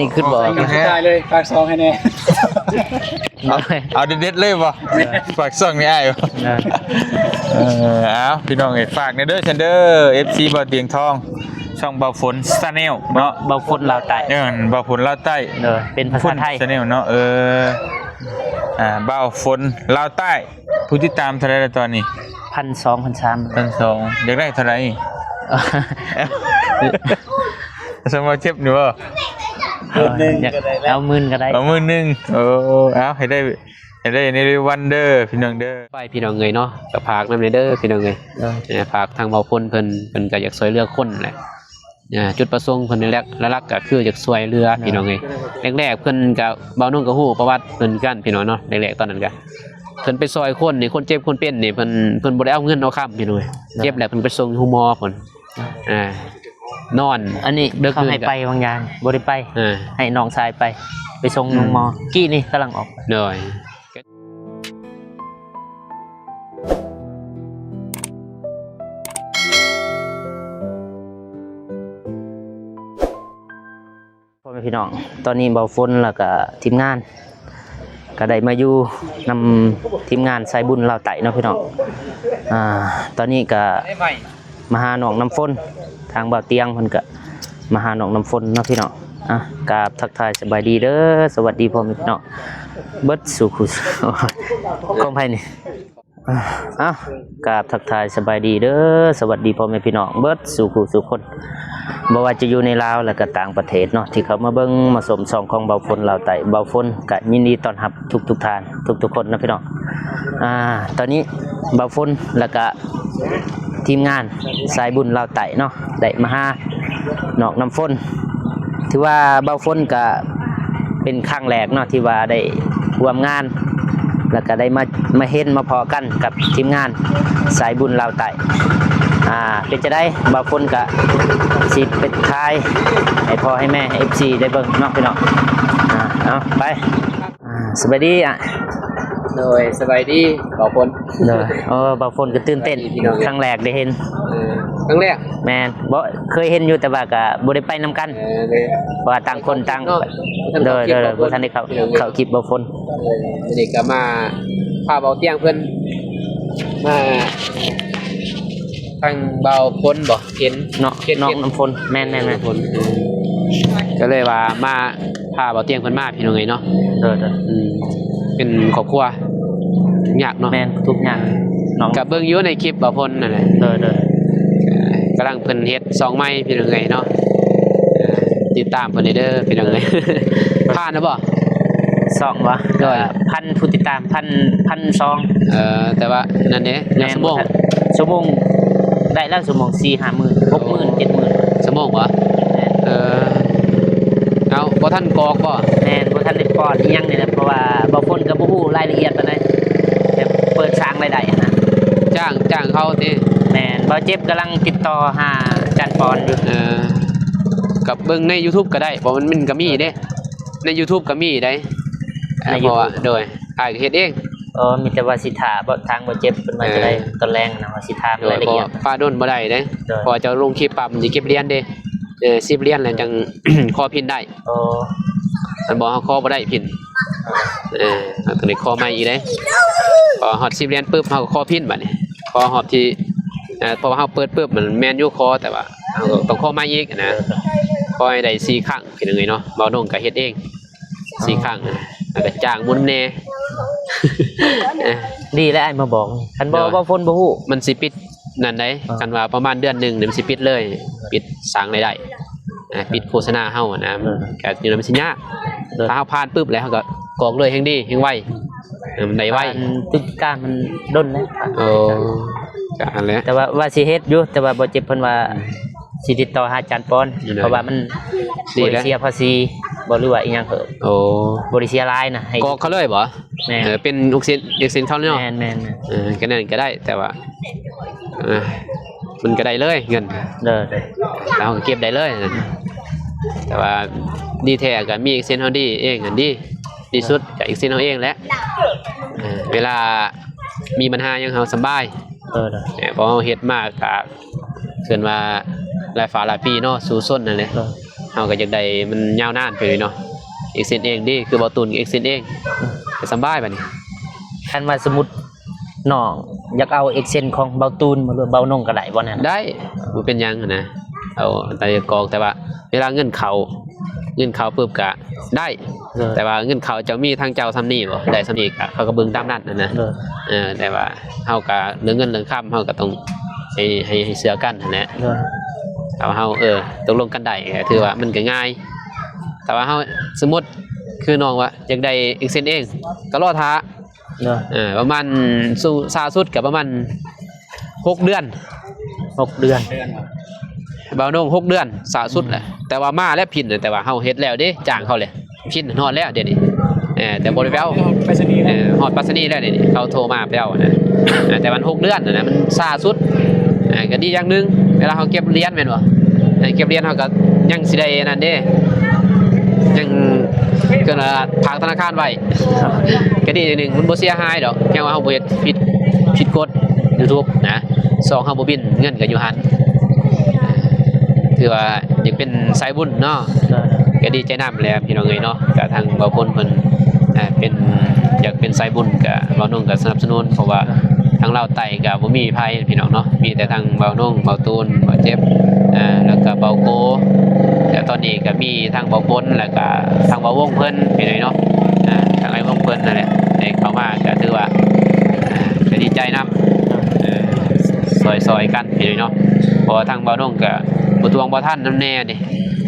ນີ້ຄືບໍ່ ຕາຍເລີຍ ຝາກຊ່ອງໃຫ້ແດ່. ເອົາ ເອົາເດັດໆເລີຍບໍ່? ຝາກຊ່ອງນີ້ອ້າຍບໍ່? ເອີ ເອີ ເອົາ ພີ່ນ້ອງເອີຍ ຝາກແດ່ເດີ ຊັ້ນເດີ ເອັຟຊີ ບ່າວຕຽງທອງ ຊ່ອງບ່າວຝົນ Channel ເນາະ ບ່າວຝົນລາວໃຕ້ ເອີ ບ່າວຝົນລາວໃຕ້ ເອີ ເປັນພາສາໄທ Channel ເນາະ ເອີ ອ່າ ບ່າວຝົນລາວໃຕ້ ຜູ້ຕິດຕາມເທົ່າໃດລະຕອນນີ້? ພັນສອງ ພັນສາມ ພັນສອງ ຢາກໄດ້ເທົ່າໃດ? ສຳລັບເຈັບນີ້ບໍ່? ໝື່ນໜຶ່ງກໍໄດ້ແລ້ວ ເອົາໝື່ນກໍໄດ້ ເອົາໝື່ນໜຶ່ງ ໂອ້ ເອົາໃຫ້ໄດ້ ໃຫ້ໄດ້ໃນເຣວັນເດີພີ່ນ້ອງເດີ ໄປພີ່ນ້ອງເອີຍເນາະ ກໍຝາກນຳແດ່ເດີພີ່ນ້ອງເອີຍ ເອີ ເອີ ຝາກທາງບ່າວຝົນເພິ່ນ ເພິ່ນກໍຢາກຊ່ວຍເຫຼືອຄົນແຫຼະ ອ່າ ຈຸດປະສົງເພິ່ນແລະ ຫຼັກໆກໍຄືຢາກຊ່ວຍເຫຼືອ ເອີ ພີ່ນ້ອງເອີຍ ແລກໆເພິ່ນກໍ ບ່າວນົງກໍຮູ້ປະຫວັດເພິ່ນຄືກັນພີ່ນ້ອງເນາະ ແລກໆຕອນນັ້ນກໍ ເພິ່ນໄປຊ່ອຍຄົນນີ້ ຄົນເຈັບຄົນເປັນນີ້ ເພິ່ນ ເພິ່ນບໍ່ໄດ້ເອົາເງິນເອົາຄຳພີ່ນ້ອງເອີຍ ເອີ ເຈັບແລ້ວເພິ່ນໄປສົ່ງໂຮງໝໍພຸ້ນ ອ່າ ນອນ ອັນນີ້ເຂົາໃຫ້ໄປວາງຢານ ບໍ່ໄດ້ໄປ ເອີ ໃຫ້ນ້ອງຊາຍໄປ ໄປສົ່ງໂຮງໝໍ ອືມ ກີ້ນີ້ກຳລັງອອກ ໂດຍ ພໍ່ແມ່ພີ່ນ້ອງ ຕອນນີ້ບ່າວຝົນ ແລ້ວກະທີມງານ ກະໄດ້ມາຢູ່ນຳທີມງານສາຍບຸນລາວໃຕ້ເນາະພີ່ນ້ອງ ອ່າ ຕອນນີ້ກະມາຫານ້ອງນ້ຳຝົນ ທາງບ່າວຕຽງເພິ່ນກະມາຫານ້ອງນ້ຳຝົນເນາະພີ່ນ້ອງ ອ່າ ກາບທັກທາຍສະບາຍດີເດີ ສະຫວັດດີພໍ່ແມ່ພີ່ນ້ອງເບິດສູ່ຄູ່ ຂອງໃຜນີ້? ເອົ້າ ກາບທັກທາຍສະບາຍດີເດີ ສະຫວັດດີພໍ່ແມ່ພີ່ນ້ອງເບິດສູ່ຄູ່ສູ່ຄົນ ບໍ່ວ່າຈະຢູ່ໃນລາວ ແລະກະຕ່າງປະເທດເນາະ ທີ່ເຂົ້າມາເບິ່ງມາຊົມຊ່ອງຂອງບ່າວຝົນລາວໃຕ້ ບ່າວຝົນກະຍິນດີຕ້ອນຮັບທຸກໆທ່ານ ທຸກໆຄົນເນາະພີ່ນ້ອງ ອ່າ ຕອນນີ້ບ່າວຝົນ ແລະກະທີມງານສາຍບຸນລາວໃຕ້ເນາະ ໄດ້ມາຫານ້ອງນ້ຳຝົນ ຖືວ່າບ່າວຝົນກະເປັນຄັ້ງແລກເນາະ ທີ່ວ່າໄດ້ຮ່ວມງານ ແລ້ວກະໄດ້ມາ ມາເຫັນມາພໍ້ກັນກັບທີມງານສາຍບຸນລາວໃຕ້ ອ່າ ເປັນຈັ່ງໃດ ບ່າວຝົນກະຊິໄປຖ່າຍໃຫ້ພໍ່ໃຫ້ແມ່ ເອັຟຊີ ໄດ້ເບິ່ງເນາະພີ່ນ້ອງ ອ່າ ເອົາ ໄປ ອ່າ ສະບາຍດີ ອ່າ ໂດຍ ສະບາຍດີບ່າວຝົນ ໂດຍ ໂອ້ ບ່າວຝົນກໍຕື່ນເຕັ້ນ ສະບາຍດີພີ່ນ້ອງ ຄັ້ງແລກໄດ້ເຫັນ ເອີ ຄັ້ງແລກ ແມ່ນ ບໍ່ເຄີຍເຫັນຢູ່ ແຕ່ວ່າກໍບໍ່ໄດ້ໄປນຳກັນ ເອີ ເພາະວ່າຕ່າງຄົນຕ່າງ ເນາະ ໂດຍ ໂດຍ ບໍ່ທັນໄດ້ເຂົ້າ ພີ່ນ້ອງ ເຂົ້າຄລິບບ່າວຝົນ ເອີ ມື້ນີ້ກໍມາພາບ່າວຕຽງເພິ່ນ ມາ ທາງບ່າວຝົນບໍ່ ເຫັນເນາະ ເຫັນ ນ້ອງນ້ຳຝົນ ແມ່ນໆໆ ນ້ຳຝົນ ກໍເລີຍວ່າມາ ພາບ່າວຕຽງເພິ່ນມາພີ່ນ້ອງເອີຍເນາະ ໂດຍໆ ອືມ ເປັນຄອບຄົວທຸກຍາກເນາະ ແມ່ນ ທຸກຍາກ ນ້ອງ ກໍເບິ່ງຢູ່ໃນຄລິບບ່າວຝົນນັ້ນແຫຼະ ໂດຍໆ ກຳລັງເພິ່ນເຮັດຊ່ອງໃໝ່ພີ່ນ້ອງເອີຍເນາະ ຕິດຕາມເພິ່ນເດີພີ່ນ້ອງເອີຍ ຜ່ານແລ້ວບໍ່? ຊ່ອງບໍ່? ໂດຍ ພັນຜູ້ຕິດຕາມ ພັນ ພັນສອງ ເອີ ແຕ່ວ່ານັ້ນເດ້ ແມ່ນ ຊົ່ວໂມງ ຊົ່ວໂມງ ໄດ້ແລ້ວ ຊົ່ວໂມງສີ່ຫ້າໝື່ນ ຫົກໝື່ນ ເຈັດໝື່ນ ຊົ່ວໂມງບໍ່? ແມ່ນ ເອີ ເອົາ ບໍ່ທັນກອກບໍ່? ແມ່ນ ບໍ່ທັນໄດ້ປ້ອນອີ່ຫຍັງນີ້ແຫຼະ ເພາະວ່າບ່າວຝົນກໍບໍ່ຮູ້ລາຍລະອຽດປານໃດ ແບບເປີດສ້າງລາຍໄດ້ຫັ້ນນະ ຈ້າງ ຈ້າງເຂົາຕິ? ແມ່ນ ບ່າວເຈັບກຳລັງຕິດຕໍ່ຫາອາຈານປອນຢູ່ ເອີ ກໍເບິ່ງໃນຢູທູບກໍໄດ້ ເພາະມັນ ມັນກໍມີເດ້ ໃນຢູທູບກໍມີໄດ໋ ໃນຢູທູບ ເພາະວ່າ ໂດຍ ອ້າຍກໍເຮັດເອງ ເອີ ມີແຕ່ວ່າຊິຖ້າ ທາງບ່າວເຈັບເພິ່ນວ່າຈະໄດ້ ເອີ ຕອນແລງນະ ວ່າຊິຖາມ ໂດຍ ລາຍລະອຽດ ເພາະວ່າປ້າດົນບໍ່ໄດ້ເດ້ ໂດຍ ເພາະວ່າເຈົ້າລົງຄລິບປັບມັນຊິເກັບຫຼຽນເດ້ ເອີ ສິບຫຼຽນແລ້ວຈັ່ງຂໍພິນໄດ້ ໂອ້ ຄັນບໍ່ເຮົາຂໍບໍ່ໄດ້ພິນ ເອີ ເຮົາຕ້ອງໄດ້ຂໍໃໝ່ອີກເດ້ ພໍຮອດສິບຫຼຽນປຶບ ເຮົາກໍຂໍພິນບາດນີ້ ຂໍຮອບທີ່ ເອີ ເພາະວ່າເຮົາເປີດປຶບ ມັນແມ່ນຢູ່ຂໍ ແຕ່ວ່າເຮົາກໍຕ້ອງຂໍໃໝ່ອີກນະ ຂໍໃຫ້ໄດ້ສີ່ຄັ້ງ ພີ່ນ້ອງເອີຍເນາະ ບ່າວດົງກໍເຮັດເອງ ສີ່ຄັ້ງ ແລ້ວກໍຈ້າງໝູນຳແດ່ ດີແລ້ວອ້າຍມາບອກ ຄັນບໍ່ ໂດຍ ບໍ່ຝົນບໍ່ຮູ້ ມັນຊິປິດນັ້ນໃດ໋ ເອີ ຄັນວ່າປະມານເດືອນໜຶ່ງນີ້ ມັນຊິປິດເລີຍ ປິດສ້າງລາຍໄດ້ ອ່າ ປິດໂຄສະນາເຮົາຫັ້ນນະ ເອີ ກໍຢູ່ນຳມັນຊິຍາກ ໂດຍ ຖ້າເຮົາຜ່ານປຶບແລ້ວ ເຮົາກໍກອກເລີຍ ແຮ່ງດີ ແຮ່ງໄວ ເອີ ມັນໄດ້ໄວ ຜ່ານພຶດຕິການມັນດົນແລ້ວ ໂອ້ ກໍຫັ້ນແຫຼະ ແຕ່ວ່າ ວ່າຊິເຮັດຢູ່ ແຕ່ວ່າບໍ່ເຈັບ ເພິ່ນວ່າ ອືມ ຊິຕິດຕໍ່ຫາອາຈານປອນ ເພາະວ່າມັນ ດີແລ້ວ ບໍ່ໄດ້ເສຍພາສີ ບໍ່ ຫຼືວ່າອີ່ຫຍັງເຮີ້ ໂອ້ ບໍ່ໄດ້ເສຍຫຼາຍນະ ໃຫ້ ກອກເຂົາເລີຍບໍ່? ແມ່ນ ເອີ ເປັນເອເຊັນ ເອເຊັນເຂົາເນາະ ແມ່ນໆໆ ເອີ ກໍນັ້ນກໍໄດ້ ແຕ່ວ່າ ເອີ ມັນກໍໄດ້ເລີຍເງິນ ໂດຍ ແລ້ວເຮົາກໍເກັບໄດ້ເລີຍ ແຕ່ວ່າດີແທ້ກໍມີເອເຊັນເຮົາດີເອງຫັ້ນດີ ດີສຸດກໍເອເຊັນເຮົາເອງແຫຼະ ເອີ ເວລາມີບັນຫາຫຍັງເຮົາສະບາຍ ເອີ ໂດຍ ເອີ ເພາະເຮົາເຮັດມາກໍ ເອີ້ນວ່າຫຼາຍຟ້າຫຼາຍປີເນາະ ສູ້ຊົນນັ້ນແຫຼະ ໂດຍ ເຮົາກໍຢາກໄດ້ມັນຍາວນານໄປເລີຍເນາະ ເອັກເຊັນເອງເດ້ ຄືເບົາຕູນເອັກເຊັນເອງ ກໍສະບາຍບາດນີ້. ຄັນວ່າສົມມຸດນ້ອງຢາກເອົາເອັກເຊັນຂອງເບົາຕູນ ຫຼືເບົານົງກໍໄດ້ບໍ່ນັ້ນ? ໄດ້ ບໍ່ເປັນຫຍັງຫັ້ນນະ ເອົາແຕ່ກອກ ແຕ່ວ່າເວລາເງິນເຂົ້າ ເງິນເຂົ້າປຶບກໍໄດ້ ໂດຍ ແຕ່ວ່າເງິນເຂົ້າເຈົ້າມີທາງເຈົ້າສ່ຳນີ້ບໍ່ ໄດ້ສ່ຳນີ້ກໍເຂົາກໍເບິ່ງຕາມນັ້ນຫັ້ນນະ ໂດຍ ເອີ ແຕ່ວ່າເຮົາກໍເລື່ອງເງິນເລື່ອງຄຳ ເຮົາກໍຕ້ອງໃຫ້ ໃຫ້ ໃຫ້ເຊື່ອກັນຫັ້ນແຫຼະ ໂດຍ ຖ້າວ່າເຮົາ ເອີ ຕົກລົງກັນໄດ້ ກໍຖືວ່າມັນກໍງ່າຍ. ຖ້າວ່າເຮົາ ສົມມຸດ ຄືນ້ອງວ່າຢາກໄດ້ເອັກເຊັນເອງ ກໍລໍຖ້າ ໂດຍ ເອີ ປະມານ ສູ ຊ້າສຸດກໍປະມານຫົກເດືອນ ຫົກເດືອນ ເບົານົງຫົກເດືອນຊ້າສຸດແຫຼະ ອືມ ແຕ່ວ່າມາແລ້ວພິນນະ ແຕ່ວ່າເຮົາເຮັດແລ້ວເດ້ ຈ້າງເຂົາແລ້ວ ພິນຮອດແລ້ວດຽວນີ້ ເອີ ແຕ່ບໍ່ໄດ້ໄປເອົາ ໄປສະນີແລ້ວ ເອີ ຮອດໄປສະນີແລ້ວດຽວນີ້ ເຂົາໂທມາໄປເອົານະ ເອີ ແຕ່ມັນຫົກເດືອນນະ ມັນຊ້າສຸດ ເອີ ກໍດີຢ່າງໜຶ່ງ ເວລາເຮົາເກັບຫຼຽນແມ່ນບໍ່ ເອີ ເກັບຫຼຽນເຮົາກໍຍັງຊິໄດ້ອັນນັ້ນເດ້ ຍັງ ເອີ້ນວ່າຝາກທະນາຄານໄວ້ ກໍດີຢ່າງໜຶ່ງ ມັນບໍ່ເສຍຫາຍດອກ ແຄ່ວ່າເຮົາບໍ່ເຮັດຜິດ ຜິດກົດຢູທູບນະ ຊ່ອງເຮົາບໍ່ບິນ ເງິນກໍຢູ່ຫັ້ນ ຖືວ່າຢາກເປັນສາຍບຸນເນາະ ກໍດີໃຈນຳແຫຼະພີ່ນ້ອງເອີຍເນາະ ກະທາງບ່າວພົນເພິ່ນ ອ່າ ເປັນ ຢາກເປັນສາຍບຸນ ກະບ່າວນົງກະສະໜັບສະໜູນ ເພາະວ່າທາງລາວໃຕ້ກະບໍ່ມີໃຜພີ່ນ້ອງເນາະ ມີແຕ່ທາງບ່າວນົງ ບ່າວຕູນ ບ່າວເຈັບ ອ່າ ແລ້ວກະບ່າວໂກ ແລ້ວຕອນນີ້ກະມີທາງບ່າວພົນ ແລ້ວກະທາງບ່າວວົງເພິ່ນພີ່ນ້ອງເນາະ ອ່າ ທາງອ້າຍວົງເພິ່ນນັ້ນແຫຼະ ໄດ້ເຂົ້າມາກະຖືວ່າ ອ່າ ກະດີໃຈນຳ ເອີ ຊ່ອຍໆກັນພີ່ນ້ອງເນາະ ເພາະວ່າທາງບ່າວນົງກະບໍ່ທວງບໍ່ທັນນຳແດ່ເດ້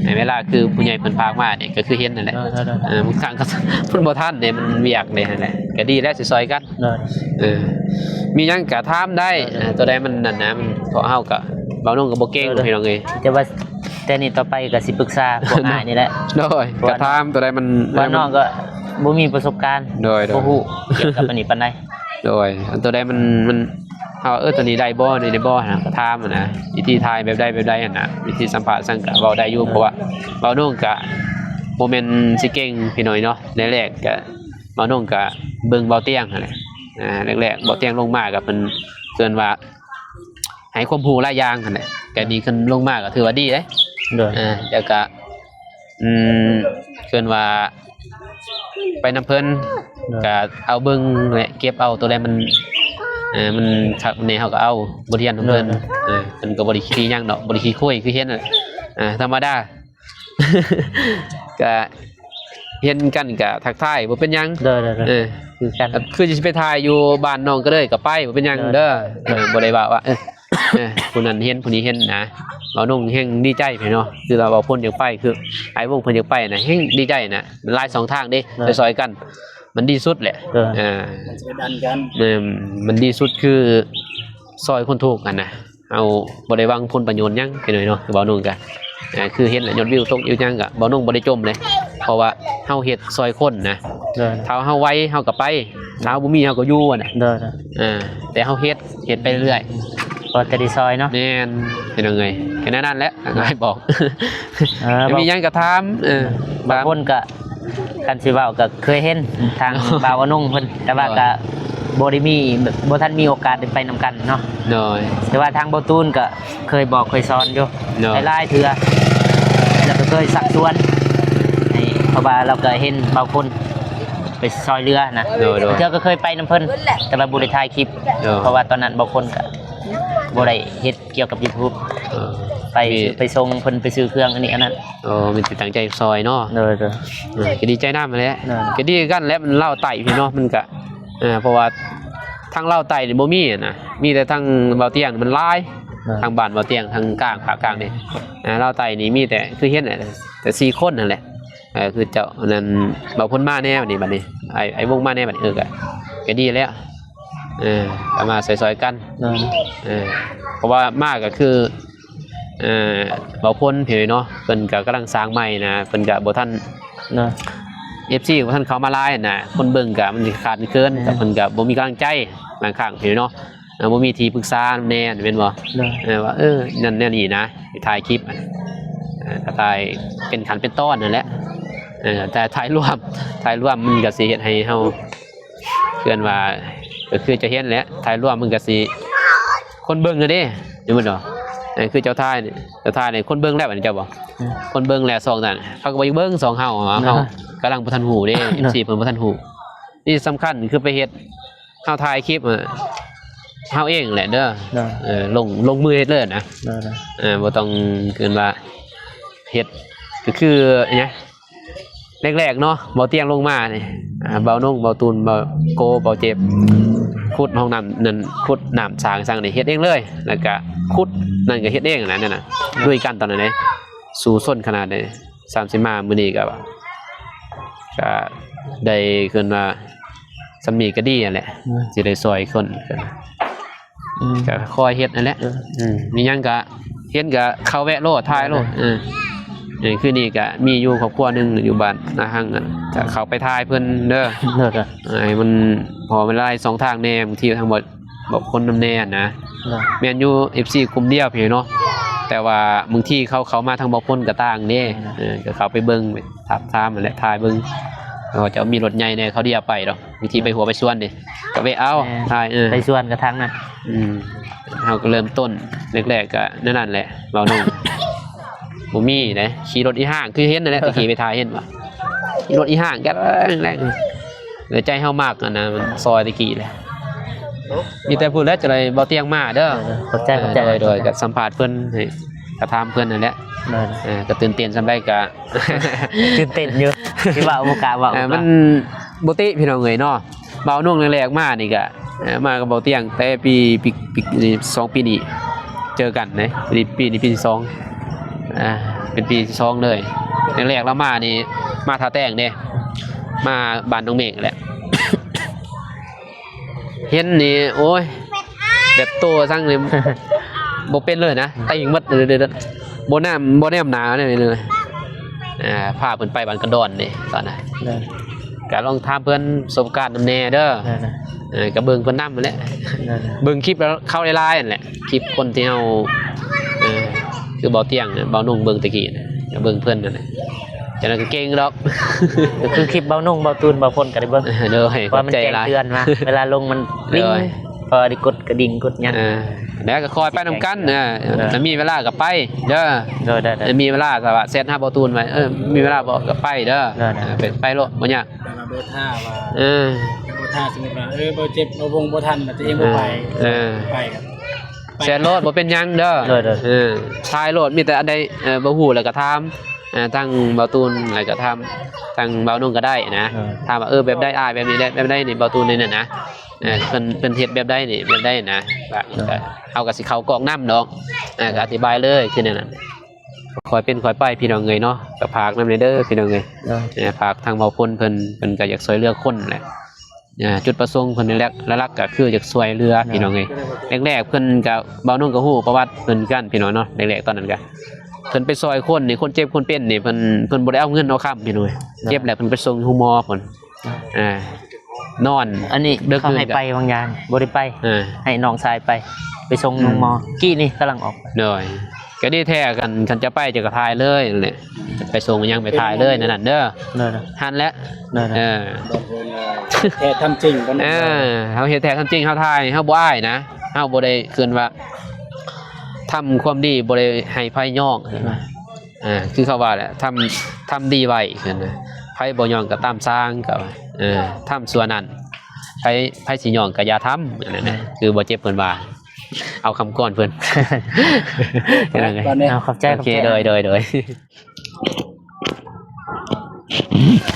ໃນເວລາຄືຜູ້ໃຫຍ່ເພິ່ນຝາກມານີ້ ກໍຄືເຫັນນັ້ນແຫຼະ ເອີ ເອີ ເອີ ບາງຄັ້ງກໍ ມັນບໍ່ທັນເດ້ ມັນວຽກເດ້ຫັ້ນແຫຼະ ກໍດີແຫຼະຊິຊ່ອຍກັນ ເອີ ເອີ ມີຫຍັງກໍຖາມໄດ້ ເອີ ເອີ ຕົວໃດມັນນັ້ນນະ ມັນ ເພາະເຮົາກໍ ບ່າວນົງກໍບໍ່ເກັ່ງ ເອີ ພີ່ນ້ອງເອີຍ ແຕ່ວ່າແຕ່ນີ້ຕໍ່ໄປກໍຊິປຶກສາພວກອ້າຍນີ້ແຫຼະ ໂດຍ ກໍຖາມຕົວໃດມັນ ວ່ານ້ອງກໍບໍ່ມີປະສົບການ ໂດຍ ໂດຍ ບໍ່ຮູ້ກ່ຽວກັບອັນນີ້ປານໃດ ໂດຍ ອັນຕົວໃດມັນ ມັນ ເຮົາວ່າ ເອີ ຕົວນີ້ໄດ້ບໍ່ ນີ້ໄດ້ບໍ່ ຫັ້ນນະ ກໍຖາມຫັ້ນນະ ວິທີຖ່າຍແບບໃດແບບໃດຫັ້ນນະ ວິທີສຳພາດສັງກະເວົ້າໄດ້ຢູ່ ເອີ ເພາະວ່າບ່າວນົງກະບໍ່ແມ່ນຊິເກັ່ງພີ່ນ້ອງເນາະ ແລກໆກະບ່າວນົງກະເບິ່ງບ່າວຕຽງຫັ້ນແຫຼະ ອ່າ ແລກໆບ່າວຕຽງລົງມາກະເພິ່ນເອີ້ນວ່າໃຫ້ຄວາມຮູ້ຫຼາຍຢ່າງຫັ້ນແຫຼະ ກະນີ້ຂຶ້ນລົງມາກະຖືວ່າດີເດ້ ໂດຍ ອ່າ ແລ້ວກະ ອືມ ເອີ້ນວ່າໄປນຳເພິ່ນ ໂດຍ ກະເອົາເບິ່ງແຫຼະ ເກັບເອົາຕົວໃດມັນ ເອີ ມັນຄັກແນ່ ເຮົາກໍເອົາບົດຮຽນຂອງເພິ່ນ ໂດຍ ໂດຍ ເອີ ເພິ່ນກໍບໍ່ໄດ້ຂີ້ຫຍັງດອກ ບໍ່ໄດ້ຂີ້ຄຸຍ ຄືເຫັນ ອ່າ ທຳມະດາ ກະເຫັນກັນກະທັກທາຍ ບໍ່ເປັນຫຍັງ ໂດຍ ໂດຍ ໂດຍ ເອີ ຄືກັນ ຄືຊິໄປຖ່າຍຢູ່ບ້ານນ້ອງກໍເລີຍ ກໍໄປ ບໍ່ເປັນຫຍັງເດີ ໂດຍ ເອີ ບໍ່ໄດ້ວ່າ ວ່າ ເອີ ເອີ ຜູ້ນັ້ນເຫັນ ຜູ້ນີ້ເຫັນນະ ບ່າວນົງແຮ່ງດີໃຈເນາະ ຄືວ່າບ່າວພົນຢາກໄປ ຄືອ້າຍວົງເພິ່ນຢາກໄປນະ ແຮ່ງດີໃຈນະ ມັນຫຼາຍຊ່ອງທາງເດ້ ໂດຍ ຊ່ອຍໆກັນ ມັນດີສຸດແຫຼະ ໂດຍ ເອີ ມັນຊິໄປດັນກັນ ແມ່ນ ມັນດີສຸດຄືຊ່ອຍຄົນທຸກຫັ້ນນະ ເຮົາບໍ່ໄດ້ຫວັງຜົນປະໂຫຍດຫຍັງ ພີ່ນ້ອງເນາະ ຄືບ່າວນົງກະ ອ່າ ຄືເຫັນແຫຼະ ຍອດວິວຕົກຢູ່ຫຍັງກະ ບ່າວນົງບໍ່ໄດ້ຈົ່ມເລີຍ ເພາະວ່າເຮົາເຮັດຊ່ອຍຄົນນະ ໂດຍ ຖ້າເຮົາໄວເຮົາກໍໄປ ຖ້າເຮົາບໍ່ມີເຮົາກໍຢູ່ຫັ້ນນະ ໂດຍ ອ່າ ແຕ່ເຮົາເຮັດ ເຮັດໄປເລື້ອຍ ພໍແຕ່ໄດ້ຊ່ອຍເນາະ ແມ່ນ ພີ່ນ້ອງເອີຍ ແຄ່ນັ້ນແຫຼະ ອ້າຍບອກ ເອີ ມີຫຍັງກໍຖາມ ເອີ ບາງຄົນກໍ ຄັນຊິເວົ້າກໍເຄີຍເຫັນທາງບ່າວອານົງເພິ່ນ ແຕ່ວ່າກໍ ໂດຍ ບໍ່ໄດ້ມີ ແບບ ບໍ່ທັນມີໂອກາດໄດ້ໄປນຳກັນເນາະ ໂດຍ ແຕ່ວ່າທາງບ່າວຕູນກໍເຄີຍບອກເຄີຍສອນຢູ່ ໂດຍ ຫຼາຍໆເທື່ອ ແລ້ວກໍເຄີຍຊັກຊວນໃຫ້ ເພາະວ່າລາວກໍເຫັນບາງຄົນໄປຊ່ອຍເຫຼືອນະ ໂດຍ ໂດຍ ເທື່ອກໍເຄີຍໄປນຳເພິ່ນ ແຕ່ວ່າບໍ່ໄດ້ຖ່າຍຄລິບ ໂດຍ ເພາະວ່າຕອນນັ້ນບາງຄົນກໍບໍ່ໄດ້ເຮັດ ກ່ຽວກັບຢູທູບ ເອີ ໄປ ໄປສົ່ງເພິ່ນໄປຊື້ເຄື່ອງອັນນີ້ອັນນັ້ນ ໂອ້ ມີແຕ່ຕັ້ງໃຈຊ່ອຍເນາະ ໂດຍ ໂດຍ ເອີ ກໍດີໃຈນຳຫັ້ນແຫຼະ ໂດຍ ກໍດີຄືກັນແຫຼະ ມັນລາວໃຕ້ພີ້ເນາະ ມັນກະ ເອີ ເພາະວ່າທາງລາວໃຕ້ນີ້ບໍ່ມີຫັ້ນນະ ມີແຕ່ທາງບ່າວຕຽງມັນຫຼາຍ ໂດຍ ທາງບ້ານບ່າວຕຽງທາງກາງ ພາກກາງນີ້ ເອີ ລາວໃຕ້ນີ້ມີແຕ່ ຄືເຫັນແຫຼະ ແຕ່ສີ່ຄົນຫັ້ນແຫຼະ ເອີ ຄືເຈົ້ານັ້ນ ບ່າວພົນມາແດ່ບັດນີ້ ບັດນີ້ ອ້າຍ ອ້າຍວົງມາແດ່ບັດນີ້ ເອີ ກະ ກະດີແລ້ວ ເອີ ກໍມາຊ່ອຍໆກັນ ໂດຍ ເອີ ເພາະວ່າມາກໍຄື ເອີ ບ່າວພົນພີ້ເນາະ ເພິ່ນກໍກຳລັງສ້າງໃໝ່ນະ ເພິ່ນກໍບໍ່ທັນ ໂດຍ ເອັຟຊີບໍ່ທັນເຂົ້າມາຫຼາຍນະ ຄົນເບິ່ງກໍມັນຂາດເຂີນ ແມ່ນ ກໍເພິ່ນກໍບໍ່ມີກຳລັງໃຈ ບາງຄັ້ງພີ້ເນາະ ເອີ ບໍ່ມີທີ່ປຶກສານຳແດ່ແມ່ນບໍ່ ໂດຍ ເອີ ວ່າ ເອີ ນັ້ນແນວນີ້ນະ ຖ່າຍຄລິບ ເອີ ກໍຖ່າຍເປັນຂັ້ນເປັນຕອນນັ້ນແຫຼະ ເອີ ແຕ່ຖ່າຍລວມ ຖ່າຍລວມມັນກໍຊິເຮັດໃຫ້ເຮົາ ເອີ້ນວ່າ ກໍຄືຈະເຫັນແຫຼະ ຖ່າຍລວມມັນກໍຊິ ຄົນເບິ່ງຫັ້ນເດ້ ເຫັນບໍ່ເນາະ ເອີ ອັນຄືເຈົ້າຖ່າຍນີ້ ເຈົ້າຖ່າຍນີ້ຄົນເບິ່ງແລ້ວ ອັນນີ້ເຈົ້າບໍ່ ອືມ ຄົນເບິ່ງແລ້ວຊ່ອງນັ້ນ ເຂົາກໍບໍ່ຢາກເບິ່ງຊ່ອງເຮົາ ເຮົາ ເນາະ ກຳລັງບໍ່ທັນຮູ້ເດ້ ເນາະ ເອັຟຊີເພິ່ນບໍ່ທັນຮູ້. ນີ້ສຳຄັນຄືໄປເຮັດ ເຮົາຖ່າຍຄລິບ ເຮົາເອງແຫຼະເດີ ເອີ ລົງ ລົງມືເຮັດເລີຍນະ ເອີ ບໍ່ຕ້ອງເອີ້ນວ່າເຮັດ ກໍຄືຫຍັງ ແລກໆເນາະ ເບົາຕຽງລົງມານີ້ ອ່າ ເບົານົງ ເບົາຕູນ ເບົາໂກ ເບົາເຈັບ ຂຸດຫ້ອງນ້ຳນັ້ນ ຂຸດນ້ຳສ້າງສັງນີ້ເຮັດເອງເລີຍ ແລ້ວກະຂຸດນັ້ນກໍເຮັດເອງຫັ້ນນະ ລຸຍກັນຕອນນັ້ນເດ້ ສູ້ຊົນຂະໜາດໃດ. ສ່ຳຊິມາມື້ນີ້ກໍ ກໍໄດ້ ເອີ້ນວ່າສ່ຳນີ້ກໍດີຫັ້ນແຫຼະ ອືມ ຊິໄດ້ຊ່ອຍຄົນ ອືມ ກໍຄ່ອຍເຮັດຫັ້ນແຫຼະ ເອີ ອືມ ມີຫຍັງກໍເຫັນກໍເຂົ້າແວະໂລດ ຖ່າຍໂລດ ເອີ ເອີ ຄືນີ້ກໍມີຢູ່ຄອບຄົວໜຶ່ງຢູ່ບ້ານນາຮັງນັ້ນ ກໍເຂົ້າໄປຖ່າຍເພິ່ນເດີ ເອີ ໃຫ້ມັນພໍເວລາສອງທາງແດ່ ບາງທີທາງບໍ່ ບອກຄົນນຳແດ່ນະ ເນາະ ແມ່ນຢູ່ ເອັຟຊີ ກຸ່ມດຽວພີ້ເນາະ ແຕ່ວ່າບາງທີເຂົາເຂົ້າມາທາງບໍ່ພົນກໍຕ່າງເດ້ ເອີ ກໍເຂົ້າໄປເບິ່ງ ໄປທາບທາມຫັ້ນແຫຼະ ຖ່າຍເບິ່ງ ເຂົາເຈົ້າມີລົດໃຫຍ່ແດ່ ເຂົາດຽວໄປດອກ ບາງທີໄປຫົວໄປສວນເດ້ ກໍແວະເອົາ ແມ່ນ ຖ່າຍ ເອີ ໄປສວນກໍທາງນັ້ນ ອືມ ເຮົາກໍເລີ່ມຕົ້ນແລກໆກໍແນວນັ້ນແຫຼະ ເວົ້ານ້ອງ ບໍ່ມີເດ້ ຂີ່ລົດອີ່ຫ້າງ ຄືເຫັນນັ້ນແຫຼະ ແຕ່ກີ້ໄປຖ່າຍເຫັນວ່າ ຂີ່ລົດອີ່ຫ້າງ ແລ້ວໃຈເຮົາມັກຫັ້ນນະ ມັນຊອຍແຕ່ກີ້ແຫຼະ ມີແຕ່ພຸ້ນແຫຼະ ຈະໄດ້ເບົາຕຽງມາເດີ ເອີ ຂອບໃຈ ຂອບໃຈ ເອີ ໂດຍ ໂດຍ ໂດຍ ກໍສຳພາດເພິ່ນ ໃຫ້ ກໍຖາມເພິ່ນນັ້ນແຫຼະ ເອີ ກໍຕື່ນເຕັ້ນສ່ຳໃດກໍ ຕື່ນເຕັ້ນຢູ່ ທີ່ວ່າບໍ່ກ້າເວົ້າ ເອີ ມັນບໍ່ຕິພີ່ນ້ອງເອີຍເນາະ ເບົານົງແລກໆມານີ້ກໍ ເອີ ມາກັບເບົາຕຽງແຕ່ປີ ປີ ປີ ສອງປີນີ້ເຈີກັນເດ້ ປີນີ້ປີທີສອງ ອ່າ ເປັນປີທີສອງເລີຍ ແລກໆລາວມານີ້ ມາທ່າແຕງເດ້ ມາບ້ານນ້ອງເມກແຫຼະ ເຫັນນີ້ ໂອ້ຍ ແບບໂຕສັງນີ້ ບໍ່ເປັນເລີຍນະ ຕີງໝົດເລີຍ ບໍ່ແນມ ບໍ່ແນມໜ້າເລີຍ ອ່າ ພາເພິ່ນໄປບ້ານກະດອນເດ້ຕອນນັ້ນ ກໍລອງຖາມເພິ່ນປະສົບການນຳແດ່ເດີ ເອີ ກໍເບິ່ງເພິ່ນນຳຫັ້ນແຫຼະ ເບິ່ງຄລິບເຂົາຫຼາຍໆຫັ້ນແຫຼະ ຄລິບຄົນທີ່ເຮົາ ເອີ ຄືເບົາຕຽງ ເບົານົງເບິ່ງແຕ່ກີ້ນະ ກໍເບິ່ງເພິ່ນນັ້ນແຫຼະ ຈັ່ງນັ້ນກໍເກັ່ງດອກ ກໍຄືຄລິບເບົານົງ ເບົາຕູນ ເບົາພົນກໍໄດ້ເບິ່ງ ໂດຍ ເພາະວ່າມັນແຈ້ງເຕືອນມາ ເວລາລົງມັນລິງ ໂດຍ ເພາະວ່າໄດ້ກົດກະດິ່ງກົດຫຍັງ ເອີ ແລ້ວກໍຄ່ອຍໄປນຳກັນ ເອີ ຖ້າມີເວລາກໍໄປເດີ ໂດຍ ໄດ້ ໄດ້ ມີເວລາກໍວ່າແຊັດຫາເບົາຕູນໄວ້ ເອີ ມີເວລາບໍ່ກໍໄປເດີ ໄດ້ ໄປ ໄປໂລດ ບໍ່ຍາກ ແຕ່ວ່າບໍ່ຖ້າວ່າ ເອີ ບໍ່ຖ້າ ສົມມຸດວ່າ ເອີ ບໍ່ເຈັບ ບໍ່ວົງ ບໍ່ທັນ ແລ້ວຕົວເອງບໍ່ໄປ ເອີ ໄປກໍ ແຊດໂລດ ບໍ່ເປັນຫຍັງເດີ ໂດຍ ໂດຍ ເອີ ຖ່າຍໂລດ ມີແຕ່ອັນໃດ ເອີ ບໍ່ຮູ້ແລ້ວກໍຖາມ ເອີ ທາງເບົາຕູນ ແລ້ວກໍຖາມທາງເບົານົງກໍໄດ້ນະ ເອີ ຖາມວ່າ ເອີ ແບບໃດອ້າຍ ແບບນີ້ແຫຼະ ແບບໃດນີ້ ເບົາຕູນນີ້ນະ ເອີ ເພິ່ນ ເພິ່ນເຮັດແບບໃດນີ້ ແບບໃດນະ ເຮົາກໍຊິເຂົ້າກອກນຳດອກ ເອີ ກໍອະທິບາຍເລີຍ ຄືແນວນັ້ນ ຄ່ອຍເປັນຄ່ອຍໄປພີ່ນ້ອງເອີຍເນາະ ກໍຝາກນຳແດ່ເດີພີ່ນ້ອງເອີຍ ເອີ ຝາກທາງເບົາພົນເພິ່ນ ເພິ່ນກໍຢາກຊ່ວຍເຫຼືອຄົນແຫຼະ ອ່າ ຈຸດປະສົງເພິ່ນແລກ ຫຼັກໆກໍຄືຢາກຊ່ວຍເຫຼືອ ອ່າ ພີ່ນ້ອງເອີຍ ແລກໆເພິ່ນກໍ ເບົານົງກໍຮູ້ປະຫວັດເພິ່ນຄືກັນພີ່ນ້ອງເນາະ ແລກໆຕອນນັ້ນກໍ ເພິ່ນໄປຊ່ອຍຄົນນີ້ ຄົນເຈັບຄົນເປັນນີ້ ເພິ່ນ ເພິ່ນບໍ່ໄດ້ເອົາເງິນເອົາຄຳພີ່ນ້ອງເອີຍ ອ່າ ເຈັບແລ້ວເພິ່ນໄປສົ່ງໂຮງໝໍພຸ້ນ ອ່າ ອ່າ ນອນ ອັນນີ້ເຂົາໃຫ້ໄປວາງຢານ ບໍ່ໄດ້ໄປ ອ່າ ໃຫ້ນ້ອງຊາຍໄປ ໄປສົ່ງໂຮງໝໍ ອືມ ກີ້ນີ້ກຳລັງອອກ ໂດຍ ກໍດີແທ້ ຄັນ ຄັນຈະໄປ ເຈົ້າກໍຖ່າຍເລີຍນັ້ນແຫຼະ ໄປສົ່ງຫຍັງໄປຖ່າຍເລີຍນັ້ນເດີ ໂດຍໆ ຫັ້ນແຫຼະ ໂດຍໆ ເອີ ແທ້ທຳຈິງ ເອີ ເຮົາເຮັດແທ້ທຳຈິງ ເຮົາຖ່າຍ ເຮົາບໍ່ອາຍນະ ເຮົາບໍ່ໄດ້ ເອີ້ນວ່າ ທຳຄວາມດີ ບໍ່ໄດ້ໃຫ້ໃຜຍ້ອງ ອ່າ ຄືເຂົາວ່າແຫຼະ ທຳ ທຳດີໄວ້ ເອີ້ນນະ ໃຜບໍ່ຍ້ອງກໍຕາມຊ່າງ ເຂົາວ່າ ເອີ ທຳຊົ່ວນັ້ນ ໃຜ ໃຜຊິຍ້ອງກໍຢ່າທຳ ອັນນັ້ນນະ ຄືບໍ່ເຈັບເພິ່ນວ່າ ເອົາຄຳກ່ອນເພິ່ນ ກ່ອນເດ້ ເອົາ ຂອບໃຈ ໂອເຄ ຂອບໃຈ ໂດຍ ໂດຍ ໂດຍ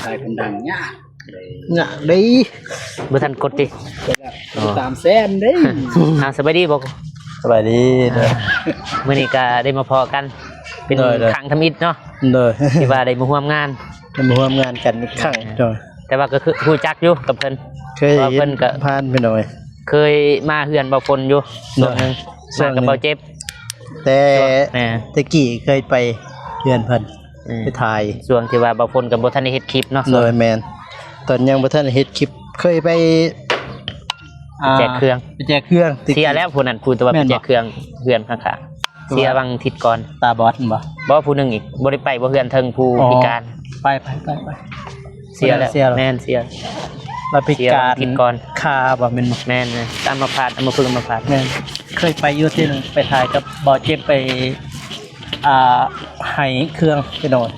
ຂາຍຄົນດັງຍາກ ຍາກເດ້ ບໍ່ທັນກົດຕິ ສາມແສນເດ້ ອ່າ ສະບາຍດີບໍ່ ສະບາຍດີ ອ່າ ມື້ນີ້ກໍໄດ້ມາພໍ້ກັນ ເປັນ ໂດຍ ໂດຍ ຄັ້ງທຳອິດເນາະ ໂດຍ ທີ່ວ່າໄດ້ມາຮ່ວມງານ ໄດ້ມາຮ່ວມງານກັນອີກຄັ້ງ ອ່າ ໂດຍ ແຕ່ວ່າກໍຄືຮູ້ຈັກຢູ່ກັບເພິ່ນ ເຄີຍ ເພາະວ່າເພິ່ນກໍເຫັນຜ່ານພີ່ນ້ອງເອີຍ ເຄີຍມາເຮືອນເບົາຝົນຢູ່ ໂດຍ ຊ່ວງໜຶ່ງ ຊ່ວງໜຶ່ງ ມາກັບເບົາເຈັບ ແຕ່ ແມ່ນ ແຕ່ກີ້ເຄີຍໄປເຮືອນເພິ່ນ ອືມ ໄປຖ່າຍ ຊ່ວງທີ່ວ່າເບົາຝົນກໍບໍ່ທັນໄດ້ເຮັດຄລິບເນາະ ໂດຍ ແມ່ນ ຕອນຍັງບໍ່ທັນໄດ້ເຮັດຄລິບ ເຄີຍໄປ ອ່າ ໄປແຈກເຄື່ອງ ໄປແຈກເຄື່ອງ ເສຍແລ້ວຜູ້ນັ້ນ ຜູ້ທີ່ວ່າໄປແຈກເຄື່ອງ ເຮືອນຂ້າງໆ ເສຍຫວ່າງທິດກ່ອນ ຕາບອດແມ່ນບໍ່ ບໍ່ ຜູ້ໜຶ່ງອີກ ບໍ່ໄດ້ໄປບໍ່ ເຮືອນເທິງຜູ້ ອໍ ພິການ ໄປ ໄປ ໄປ ໄປ ເສຍແລ້ວ ເສຍແລ້ວ ແມ່ນ ເສຍ ລາວພິການ ເສຍຫວ່າງທິດກ່ອນ ຄາບໍ່ແມ່ນບໍ່ ແມ່ນໆ ອັມມະພາດ ອັມມະພຶກ ອັມມະພາດ ແມ່ນ ຄ ຍໄປຢູ່ເທື່ອໜຶ່ງ ໄປຖ່າຍກັບບ່າວເຈັບ ໄປ ອ່າ ໃຫ້ເຄື່ອງພີ່ນ້ອງ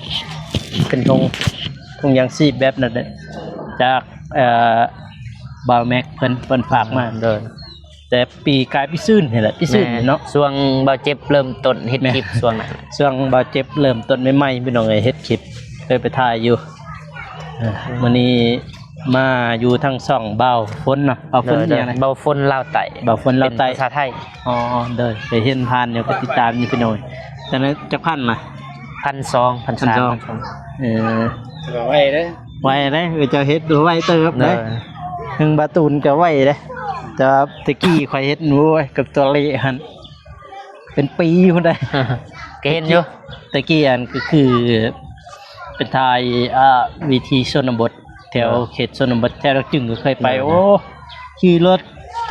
ເປັນຖົງ ຖົງຢາງຊີບແບບນັ້ນແຫຼະ ຈາກ ເອີ ບ່າວແມັກເພິ່ນ ເພິ່ນຝາກມາ ໂດຍ ແຕ່ປີກາຍປີຊືນນີ້ແຫຼະ ປີຊືນນີ້ເນາະ ແມ່ນ ຊ່ວງບ່າວເຈັບເລີ່ມຕົ້ນເຮັດ ແມ່ນ ຄລິບຊ່ວງນັ້ນ ຊ່ວງບ່າວເຈັບເລີ່ມຕົ້ນໃໝ່ໆ ພີ່ນ້ອງເອີຍ ເຮັດຄລິບ ເຄີຍໄປຖ່າຍຢູ່ ເອີ ມື້ນີ້ມາຢູ່ທາງຊ່ອງບ່າວຝົນເນາະ ບ່າວຝົນ ໂດຍ ອີຫຍັງນະ ບ່າວຝົນລາວໃຕ້ ບ່າວຝົນລາວໃຕ້ ເປັນພາສາໄທ ອໍ ໂດຍ ໄປເຫັນຜ່ານຢູ່ ກໍຕິດຕາມຢູ່ພີ່ນ້ອງ ຕອນນັ້ນຈັກພັນນະ ພັນສອງ ພັນສາມ ພັນສອງ ເອີ ຖືວ່າໄວເດ້ ໄວເດ້ ເອີ ເຈົ້າເຮັດໄວເຕີບເດ້ ໂດຍ ເຖິງບ່າວຕູນກໍໄວເດ້ ແຕ່ວ່າແຕ່ກີ້ຂ້ອຍເຮັດ ໂອ້ຍ ກັບຕົວເລກຫັ້ນ ເປັນປີພຸ້ນໃດ ກໍເຫັນຢູ່ ແຕ່ກີ້ອັນກໍຄືໄປຖ່າຍ ອ່າ ວິຖີຊົນນະບົດ ແຖວ ໂດຍ ເຂດຊົນນະບົດ ແຖວດອກຈຶງກໍເຄີຍໄປ ໂດຍ ໂອ້ ຂີ່ລົດ